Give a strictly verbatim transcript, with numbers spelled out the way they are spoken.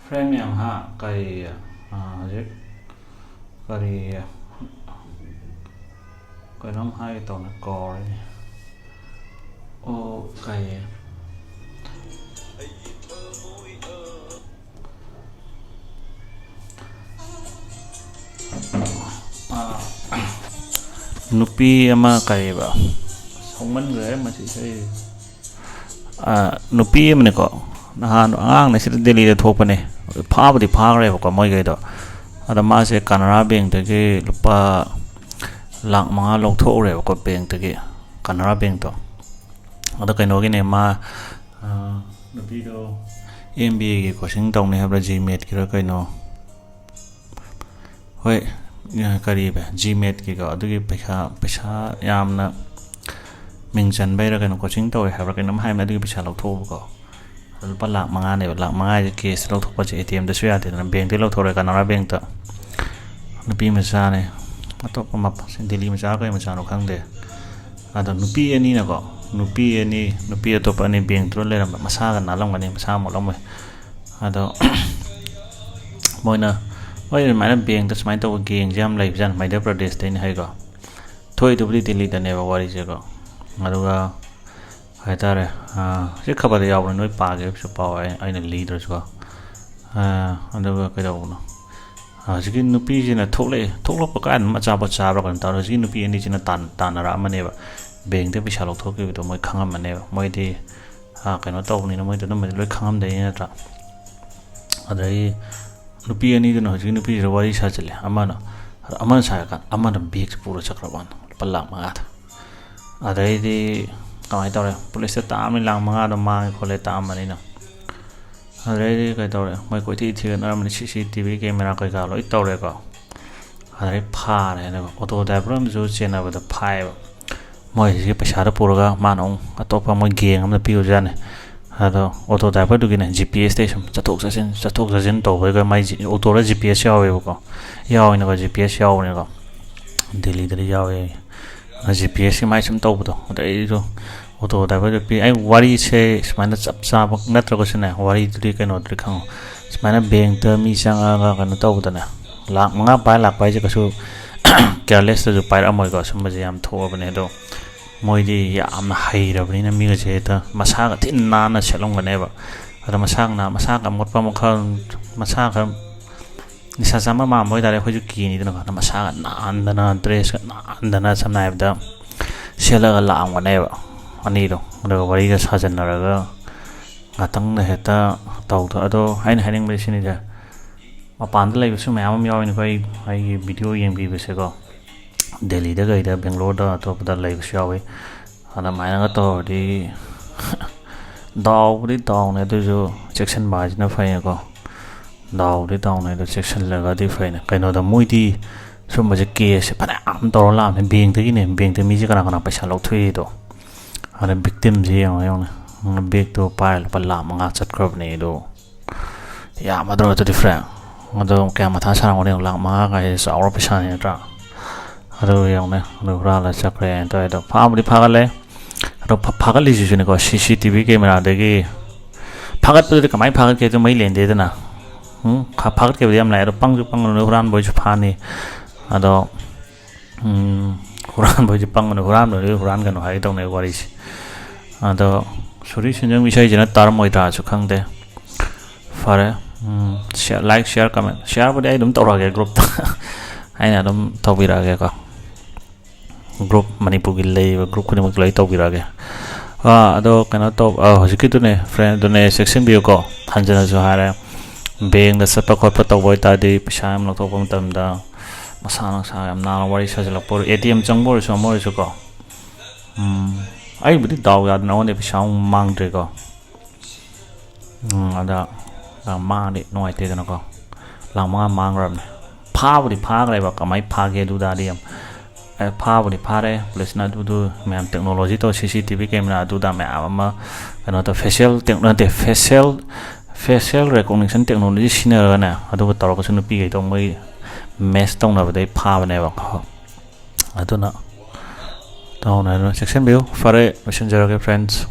Friend ꯃꯌꯥꯝ ꯍꯥ, ꯀꯔꯤ, ꯑꯥ, ꯍꯧꯖꯤꯛ ꯀꯔꯤ, ꯀꯩꯅꯣꯝ ꯍꯥꯏꯒꯦ ꯇꯧꯅꯤ, ꯀꯥꯎꯔꯦꯅꯦ꯫ ꯑꯣ, ꯀꯩ, ꯑꯥ, ꯅꯨꯄꯤ ꯑꯃ, ꯀꯔꯤꯕ, ꯁꯧꯃꯟꯈ꯭ꯔꯦ ꯃꯁꯤ ꯏꯁꯩ꯫ ꯑꯥ, ꯅꯨꯄꯤ ꯑꯃꯅꯦꯀꯣ, ꯅꯍꯥꯟ ꯑꯉꯥꯡꯅ ꯁꯤꯗ ꯗꯦꯜꯂꯤꯗ ꯊꯣꯛꯄꯅꯦ꯫ ꯐꯥꯕꯨꯗꯤ ꯐꯥꯈ꯭ꯔꯦꯕꯀꯣ ꯃꯣꯏꯈꯩꯗꯣ꯫ ꯑꯗꯣ ꯃꯥꯁꯦ ꯀꯅꯔꯥ ꯕꯦꯡꯛꯇꯒꯤ ꯂꯨꯄꯥ ꯂꯥꯛ ꯃꯉꯥ ꯂꯧꯊꯣꯛꯎꯔꯦꯕꯀꯣ ꯕꯦꯡꯛꯇꯒꯤ, ꯀꯅꯔꯥ ꯕꯦꯡꯛꯇꯣ꯫ ꯑꯗꯣ ꯀꯩꯅꯣꯒꯤꯅꯦ ꯃꯥ, ꯑꯥ, ꯅꯨꯄꯤꯗꯣ ꯑꯦꯝ ꯕꯤ ꯑꯦꯒꯤ ꯀꯣꯆꯤꯡ ꯇꯧꯅꯤ ꯍꯥꯏꯕ꯭ꯔꯥ, ꯖꯤ ꯃꯦꯠꯀꯤꯔ ꯀꯩꯅꯣ, ꯍꯣꯏ, ꯀꯔꯤꯕ, ꯖꯤ ꯃꯦꯠꯀꯤꯀꯣ, ꯑꯗꯨꯒꯤ ꯄꯩꯁꯥ, ꯄꯩꯁꯥ ꯌꯥꯝꯅ ꯃꯤꯡ ꯆꯟꯕꯩꯔꯥ ꯀꯩꯅꯣ, ꯀꯣꯆꯤꯡ ꯇꯧꯋꯦ ꯍꯥꯏꯕ꯭ꯔꯥ ꯀꯩꯅꯣꯝ ꯍꯥꯏꯕꯅꯦ, ꯑꯗꯨꯒꯤ ꯄꯩꯁꯥ ꯂꯧꯊꯣꯛꯎꯕꯀꯣ꯫ ꯑꯗꯨ ꯂꯨꯄꯥ ꯂꯥꯛ ꯃꯉꯥꯅꯦꯕ꯫ ꯂꯥꯛ ꯃꯉꯥ ꯍꯥꯏꯁꯦ ꯀꯦꯁꯇ ꯂꯧꯊꯣꯛꯄꯁꯦ, ꯑꯦ ꯇꯤ ꯑꯦꯝꯗꯁꯨ ꯌꯥꯗꯦꯗꯅ, ꯕꯦꯡꯛꯇꯩ ꯂꯧꯊꯣꯔꯦ, ꯀꯅꯔꯥ ꯕꯦꯡꯛꯇ꯫ ꯅꯨꯄꯤ ꯃꯆꯥꯅꯦ, ꯑꯇꯣꯞꯄ ꯃꯞ-, ꯗꯤꯜꯂꯤ ꯃꯆꯥ ꯀꯩ ꯃꯆꯥꯅꯣ ꯈꯪꯗꯦ꯫ ꯑꯗꯣ ꯅꯨꯄꯤ ꯑꯅꯤꯅꯀꯣ, ꯅꯨꯄꯤ ꯑꯅꯤ, ꯅꯨꯄꯤ ꯑꯇꯣꯞꯄ ꯑꯅꯤ ꯕꯦꯡꯛꯇꯨꯗ ꯂꯩꯔꯝꯕ, ꯃꯁꯥꯒ ꯅꯥꯜꯂꯝꯒꯅꯤ, ꯃꯁꯥ ꯃꯣꯠꯂꯝꯃꯣꯏ꯫ ꯑꯗꯣ ꯃꯣꯏꯅ, ꯃꯣꯏ ꯑꯗꯨꯃꯥꯏꯅ ꯕꯦꯡꯛꯇ ꯁꯨꯃꯥꯏꯅ ꯇꯧꯕ ꯒꯦꯡꯁꯦ ꯌꯥꯝ ꯂꯩꯕꯖꯥꯠꯅꯤ, ꯃꯙ꯭ꯌ ꯄ꯭ꯔꯗꯦꯁꯇꯩꯅꯤ ꯍꯥꯏꯀꯣ꯫ ꯊꯣꯛꯏꯗꯨꯕꯨꯗꯤ ꯗꯤꯜꯂꯤꯗꯅꯦꯕ ꯋꯥꯔꯤꯁꯦꯀꯣ꯫ ꯑꯗꯨꯒ ꯍꯥꯏꯇꯥꯔꯦ, ꯑꯥ, ꯁꯤ ꯈꯕꯔꯗ ꯌꯥꯎꯕꯅꯤ, ꯅꯣꯏ ꯄꯥꯒꯦꯁꯨ ꯄꯥꯎ, ꯑꯩ-, ꯑꯩꯅ ꯂꯤꯗ꯭ꯔꯁꯨꯀꯣ꯫ ꯑꯥ, ꯑꯗꯨꯒ ꯀꯩꯗꯧꯕꯅꯣ? ꯑꯥ, ꯍꯧꯖꯤꯛꯀꯤ ꯅꯨꯄꯤꯁꯤꯅ ꯊꯣꯛꯂꯛꯑꯦ, ꯊꯣꯛꯂꯛꯄ ꯀꯥꯟꯗ ꯑꯆꯥꯄꯣꯠ ꯆꯥꯕ꯭ꯔꯥ ꯀꯩꯅꯣ ꯇꯧꯔꯦ꯫ ꯍꯧꯖꯤꯛꯀꯤ ꯅꯨꯄꯤ ꯑꯅꯤꯁꯤꯅ ꯇꯥꯟ-, ꯇꯥꯟꯅꯔꯛꯑꯝꯃꯅꯦꯕ꯫ ꯕꯦꯡꯛꯇ ꯄꯩꯁꯥ ꯂꯧꯊꯣꯛꯈꯤꯕꯗꯣ ꯃꯣꯏ ꯈꯪꯉꯝꯃꯅꯦꯕ꯫ ꯃꯣꯏꯗꯤ, ꯑꯥ, ꯀꯩꯅꯣ ꯇꯧꯕꯅꯤꯅ ꯃꯣꯏꯗꯤ ꯑꯗꯨꯝꯕꯗꯤ ꯂꯣꯏ ꯈꯪꯉꯝꯗꯣꯏꯅꯤ ꯅꯠꯇ꯭ꯔꯥ? ꯑꯗꯒꯤ ꯅꯨꯄꯤ ꯑꯅꯤꯗꯨꯅ ꯍꯧꯖꯤꯛꯀꯤ ꯅꯨꯄꯤꯁꯤꯗ ꯋꯥꯔꯤ ꯁꯥꯖꯤꯜꯂꯦ꯫ ꯑꯃꯅ, ꯑꯃꯅ ꯁꯥꯔꯀꯥꯟꯗ ꯑꯃꯅ ꯕꯦꯒꯁꯦ ꯄꯨꯔ ꯆꯠꯈ꯭ꯔꯕ ꯋꯥꯅꯤ, ꯂꯨꯄꯥ ꯂꯥꯛ ꯃꯉꯥꯗꯣ꯫ ꯑꯗꯩꯗꯤ ꯀꯃꯥꯏꯅ ꯇꯧꯔꯦ? ꯄꯨꯂꯤꯁꯇ ꯇꯥꯛꯑꯝꯃꯤ, ꯂꯥꯛ ꯃꯉꯥꯗꯣ ꯃꯥꯡꯉꯦ ꯈꯣꯠꯂꯦ ꯇꯥꯛꯑꯝꯕꯅꯤꯅ꯫ ꯑꯗꯩꯗꯤ ꯀꯩ ꯇꯧꯔꯦ? ꯃꯣꯏ ꯀꯣꯏꯊꯤ ꯊꯤꯒꯠꯅꯔꯝꯕꯅꯤ, ꯁꯤ ꯁꯤ ꯇꯤ ꯚꯤ ꯀꯦꯃꯦꯔꯥ ꯀꯩꯀꯥ ꯂꯣꯏ ꯇꯧꯔꯦꯀꯣ꯫ ꯑꯗꯩ ꯐꯥꯔꯦ꯫ ꯑꯗꯨꯒ ꯑꯣꯇꯣ ꯗ꯭ꯔꯥꯏꯚꯔ ꯑꯃꯁꯨ ꯆꯦꯟꯅꯕꯗ ꯐꯥꯏꯌꯦꯕ꯫ ꯃꯣꯏꯁꯤꯒꯤ ꯄꯩꯁꯥꯗꯣ ꯄꯨꯔꯒ ꯃꯥꯅ ꯑꯃꯨꯛ ꯑꯇꯣꯞꯄ ꯃꯣꯏ ꯒꯦꯡ ꯑꯃꯗ ꯄꯤꯔꯨꯖꯥꯠꯅꯤ꯫ ꯑꯗꯣ ꯑꯣꯇꯣ ꯗ꯭ꯔꯥꯏꯚꯔꯗꯨꯒꯤꯅꯦ ꯖꯤ ꯄꯤ ꯑꯦꯁꯇꯩ ꯁꯨꯝ ꯆꯠꯊꯣꯛ ꯆꯠꯁꯤꯟ, ꯆꯠꯊꯣꯛ ꯆꯠꯁꯤꯟ ꯇꯧꯕꯩꯒ ꯃꯥꯏ ꯖꯤ-, ꯑꯣꯇꯣꯗ ꯖꯤ ꯄꯤ ꯑꯦꯁ ꯌꯥꯎꯋꯦꯕꯀꯣ꯫ ꯌꯥꯎꯋꯦꯅꯀꯣ, ꯖꯤ ꯄꯤ ꯑꯦꯁ ꯌꯥꯎꯕꯅꯦꯀꯣ꯫ ꯗꯤꯜꯂꯤꯗꯗꯤ ꯌꯥꯎꯋꯦ꯫ ꯖꯤ ꯄꯤ ꯑꯦꯁꯀꯤ ꯃꯥꯏ ꯁꯨꯝ ꯇꯧꯕꯗꯣ꯫ ꯑꯗꯩ ꯑꯩꯁꯨ ꯑꯣꯇꯣ ꯗ꯭ꯔꯥꯏꯚꯔꯗꯨ ꯄꯤ꯫ ꯑꯩ ꯋꯥꯔꯤꯁꯦ ꯁꯨꯃꯥꯏꯅ ꯆꯞ ꯆꯥꯕ ꯅꯠꯇ꯭ꯔꯒꯁꯨꯅꯦ, ꯋꯥꯔꯤꯗꯨꯗꯤ ꯀꯩꯅꯣꯗꯨꯗꯤ ꯈꯪꯉꯣ꯫ ꯁꯨꯃꯥꯏꯅ ꯕꯦꯡꯛꯇ ꯃꯤ ꯆꯪꯉꯒ ꯀꯩꯅꯣ ꯇꯧꯕꯗꯅꯦ, ꯂꯥꯛ ꯃꯉꯥ ꯄꯥꯏꯔ ꯂꯥꯛꯄ ꯍꯥꯏꯁꯦ ꯀꯩꯁꯨ ꯀꯤꯌꯔꯂꯦꯁꯇꯁꯨ ꯄꯥꯏꯔꯛꯑꯝꯃꯣꯏꯀꯣ꯫ ꯁꯨꯝꯕꯁꯦ ꯌꯥꯝ ꯊꯣꯛꯑꯕꯅꯦ꯫ ꯑꯗꯣ ꯃꯣꯏꯗꯤ ꯌꯥꯝꯅ ꯍꯩꯔꯕꯅꯤꯅ ꯃꯤꯒꯁꯦ ꯍꯦꯛꯇ ꯃꯁꯥꯒ ꯊꯤꯅ ꯅꯥꯟꯅ ꯁꯦꯠꯂꯝꯒꯅꯦꯕ꯫ ꯑꯗꯣ ꯃꯁꯥꯅ, ꯃꯁꯥꯒ ꯑꯃꯣꯠꯄ ꯃꯈꯜ, ꯃꯁꯥꯒ ꯅꯤꯁꯥ ꯆꯥꯕ ꯃꯥꯟꯕ ꯑꯣꯏꯇꯥꯔꯗꯤ ꯑꯩꯈꯣꯏꯁꯨ ꯀꯤꯅꯤꯗꯅ꯫ ꯑꯗꯣ ꯃꯁꯥꯒ ꯅꯥꯟꯗꯅ, ꯗ꯭ꯔꯦꯁꯀ ꯅꯥꯟꯗꯅ, ꯁꯝꯅ ꯍꯥꯏꯔꯕꯗ ꯁꯦꯠꯂꯒ ꯂꯥꯛꯑꯝꯒꯅꯦꯕ ꯑꯅꯤꯗꯣ꯫ ꯑꯗꯨꯒ ꯋꯥꯔꯤꯒ ꯁꯥꯖꯟꯅꯔꯒ ꯉꯥꯛꯇꯪꯗ ꯍꯦꯛꯇ ꯇꯧꯗ꯫ ꯑꯗꯣ ꯑꯩꯅ ꯍꯥꯏꯅꯤꯡꯕꯗꯤ ꯁꯤꯅꯤꯗ, ꯃꯄꯥꯟꯗ ꯂꯩꯕꯁꯨ ꯃꯌꯥꯝ ꯑꯃ ꯌꯥꯎꯋꯤꯅꯤꯀꯣ꯫ ꯑꯩ, ꯑꯩꯒꯤ ꯚꯤꯗꯤꯑꯣ ꯌꯦꯡꯕꯤꯕꯁꯦꯀꯣ, ꯗꯦꯜꯂꯤꯗ ꯀꯩꯗ, ꯕꯦꯡꯒ꯭ꯂꯣꯔꯗ, ꯑꯇꯣꯞꯄꯗ ꯂꯩꯕꯁꯨ ꯌꯥꯎꯋꯤ꯫ ꯑꯗꯨꯃꯥꯏꯅꯒ ꯇꯧꯔꯗꯤ ꯗꯥꯎꯕꯨꯗꯤ ꯗꯥꯎꯅꯦ, ꯑꯗꯨꯏꯁꯨ ꯆꯦꯛꯁꯤꯟꯕ ꯍꯥꯏꯁꯤꯅ ꯐꯩꯌꯦꯀꯣ꯫ ꯗꯥꯎꯕꯨꯗꯤ ꯗꯥꯎꯅꯦ, ꯑꯗꯨ ꯆꯦꯛꯁꯤꯜꯂꯒꯗꯤ ꯐꯩꯅꯦ꯫ ꯀꯩꯅꯣꯗ ꯃꯣꯏꯗꯤ ꯁꯨꯝꯕꯁꯦ ꯀꯦꯁꯁꯦ ꯐꯅꯌꯥꯝ ꯇꯧꯔ ꯂꯥꯛꯑꯕꯅꯦ ꯕꯦꯡꯛꯇꯒꯤꯅꯦ꯫ ꯕꯦꯡꯛꯇ ꯃꯤꯁꯦ ꯀꯅꯥ ꯀꯅꯥ ꯄꯩꯁꯥ ꯂꯧꯊꯣꯛꯏꯗꯣ꯫ ꯑꯗ ꯚꯤꯛꯇꯤꯝꯁꯦ ꯌꯦꯡꯉꯣ, ꯌꯦꯡꯉꯣꯅꯦ꯫ ꯕꯦꯛꯇꯣ ꯄꯥꯏꯔ ꯂꯨꯄꯥ ꯂꯥꯈ ꯃꯉꯥ ꯆꯠꯈ꯭ꯔꯕꯅꯦ ꯑꯗꯣ꯫ ꯌꯥꯝꯃꯗ꯭ꯔꯣ ꯑꯗꯨꯗꯤ, ꯐ꯭ꯔꯦꯟ? ꯑꯗꯣ ꯀꯌꯥ ꯃꯊꯥ ꯁꯥꯔꯝꯒꯅꯤ? ꯂꯥꯈ ꯃꯉꯥ ꯀꯥꯏꯁꯦ ꯆꯥꯎꯔ ꯄꯩꯁꯥꯅꯤ, ꯅꯠꯇ꯭ꯔꯥ? ꯑꯗꯨ ꯌꯦꯡꯉꯨꯅꯦ, ꯑꯗꯨ ꯍꯨꯔꯥꯜꯂ ꯆꯠꯈ꯭ꯔꯦ ꯍꯥꯏꯅ ꯇꯧꯋꯦ꯫ ꯑꯗꯣ ꯐꯥꯕꯨꯗꯤ ꯐꯥꯒꯠꯂꯦ꯫ ꯑꯗꯣ ꯐꯥ-, ꯐꯥꯒꯠꯂꯤꯁꯤꯁꯨꯅꯦꯀꯣ, ꯁꯤ ꯁꯤ ꯇꯤ ꯚꯤ ꯀꯦꯃꯦꯔꯥꯗꯒꯤ꯫ ꯐꯥꯒꯠꯄꯗꯨꯗꯤ ꯀꯃꯥꯏꯅ ꯐꯥꯒꯠꯀꯦ? ꯑꯗꯨ ꯃꯩ ꯂꯦꯟꯗꯦꯗꯅ꯫ ꯎꯝ, ꯐꯥ-, ꯐꯥꯒꯠꯈꯤꯕꯗꯤ ꯌꯥꯝ ꯂꯥꯏ꯫ ꯑꯗꯣ ꯄꯪꯁꯨ ꯄꯪꯒꯅꯨ, ꯍꯨꯔꯥꯟꯕ ꯍꯣꯏꯁꯨ ꯐꯥꯅꯤ꯫ ꯑꯗꯣ, ꯎꯝ, ꯍꯨꯔꯥꯟꯕ ꯍꯣꯏꯁꯨ ꯄꯪꯒꯅꯨ, ꯍꯨꯔꯥꯟꯕ ꯍꯣꯏ ꯍꯨꯔꯥꯟꯒꯅꯨ ꯍꯥꯏꯒꯦ ꯇꯧꯅꯦ ꯋꯥꯔꯤꯁꯦ꯫ ꯑꯗꯣ ꯁꯣꯔꯤ ꯁꯦꯟꯖꯝ ꯏꯁꯩꯁꯤꯅ ꯇꯥꯔꯝꯃꯣꯏꯗ꯭ꯔꯥꯁꯨ ꯈꯪꯗꯦ꯫ ꯐꯔꯦ, ꯎꯝ, ꯁꯤꯌꯥꯔ, ꯂꯥꯏꯛ, ꯁꯤꯌꯥꯔ, ꯀꯃꯦꯟ, ꯁꯤꯌꯥꯔꯕꯨꯗꯤ ꯑꯩ ꯑꯗꯨꯝ ꯇꯧꯔꯛꯑꯒꯦ ꯒ꯭ꯔꯨꯞꯇ꯫ ꯑꯩꯅ ꯑꯗꯨꯝ ꯇꯧꯕꯤꯔꯛꯑꯒꯦꯀꯣ꯫ ꯒ꯭ꯔꯨꯞ, ꯃꯅꯤꯄꯨꯔꯒꯤ ꯂꯩꯔꯤꯕ ꯒ꯭ꯔꯨꯞ ꯈꯨꯗꯤꯡꯃꯛꯇ ꯂꯣꯏ ꯇꯧꯕꯤꯔꯛꯑꯒꯦ꯫ ꯑꯥ, ꯑꯗꯣ ꯀꯩꯅꯣ ꯇꯧ-, ꯑꯥ, ꯍꯧꯖꯤꯛꯀꯤꯗꯨꯅꯦ, ꯐ꯭ꯔꯦꯟ, ꯑꯗꯨꯅꯦ, ꯆꯦꯛꯁꯤꯟꯕꯤꯌꯨꯀꯣ꯫ ꯍꯟꯖꯅꯁꯨ ꯍꯥꯏꯔꯦ, ꯕꯦꯡꯗ ꯆꯠꯄ ꯈꯣꯠꯄ ꯇꯧꯕ ꯑꯣꯏꯇꯥꯔꯗꯤ ꯄꯩꯁꯥ ꯌꯥꯝ ꯂꯧꯊꯣꯛꯄ ꯃꯇꯝꯗ ꯃꯁꯥ ꯅꯁꯥ ꯌꯥꯝ ꯅꯥꯟꯅ ꯋꯥꯔꯤ ꯁꯥꯖꯤꯜꯂꯛꯄ ꯑꯣꯏꯔꯣ, ꯑꯦ ꯇꯤ ꯑꯦꯝ ꯆꯪꯕ ꯑꯣꯏꯔꯁꯨ ꯑꯃ ꯑꯣꯏꯔꯁꯨꯀꯣ꯫ ꯎꯝ, ꯑꯩꯕꯨꯗꯤ ꯗꯥꯎ ꯌꯥꯗꯅ ꯑꯩꯉꯣꯟꯗ ꯄꯩꯁꯥ ꯑꯃꯨꯛ ꯃꯥꯡꯗ꯭ꯔꯦꯀꯣ꯫ ꯎꯝ, ꯑꯗ, ꯑ, ꯃꯥꯡꯉꯗꯤ ꯅꯨꯡꯉꯥꯏꯇꯦꯗꯅꯀꯣ꯫ ꯂꯥꯛ ꯃꯉꯥ ꯃꯥꯡꯈ꯭ꯔꯕꯅꯦ꯫ ꯐꯥꯕꯨꯗꯤ ꯐꯥꯈ꯭ꯔꯦꯕ, ꯀꯃꯥꯏꯅ ꯐꯥꯒꯦ ꯑꯗꯨꯗꯗꯤ ꯌꯥꯝ, ꯑꯦ, ꯐꯥꯕꯨꯗꯤ ꯐꯥꯔꯦ꯫ ꯄꯨꯂꯤꯁꯅ ꯑꯗꯨꯗꯨ ꯃꯌꯥꯝ ꯇꯦꯛꯅꯣꯂꯣꯖꯤ ꯇꯧꯔ ꯁꯤ ꯁꯤ ꯇꯤ ꯚꯤ ꯀꯦꯃꯦꯔꯥ ꯑꯗꯨꯗ ꯃꯌꯥꯝ ꯑꯃ ꯀꯩꯅꯣ ꯇꯧ, ꯐꯦꯁꯤꯌꯦꯜ ꯇꯦꯛ-, ꯅꯠꯇꯦ, ꯐꯦꯁꯤꯌꯦꯜ, ꯐꯦꯁꯤꯌꯦꯜ ꯔꯦꯀꯣꯛꯅꯤꯁꯟ ꯇꯦꯛꯅꯣꯂꯣꯖꯤ ꯁꯤꯖꯤꯟꯅꯔꯒꯅꯦ, ꯑꯗꯨꯒ ꯇꯧꯔꯒꯁꯨ ꯅꯨꯄꯤꯈꯩꯗꯣ ꯃꯣꯏ ꯃꯦꯁ ꯇꯧꯅꯕꯗꯩ ꯐꯥꯕꯅꯦꯕ꯫ ꯑꯗꯨꯅ ꯇꯧꯅ ꯆꯦꯛꯁꯤꯟꯕꯤꯌꯨ꯫ ꯐꯔꯦ, ꯂꯣꯏꯁꯤꯟꯖꯔꯒꯦ friends꯫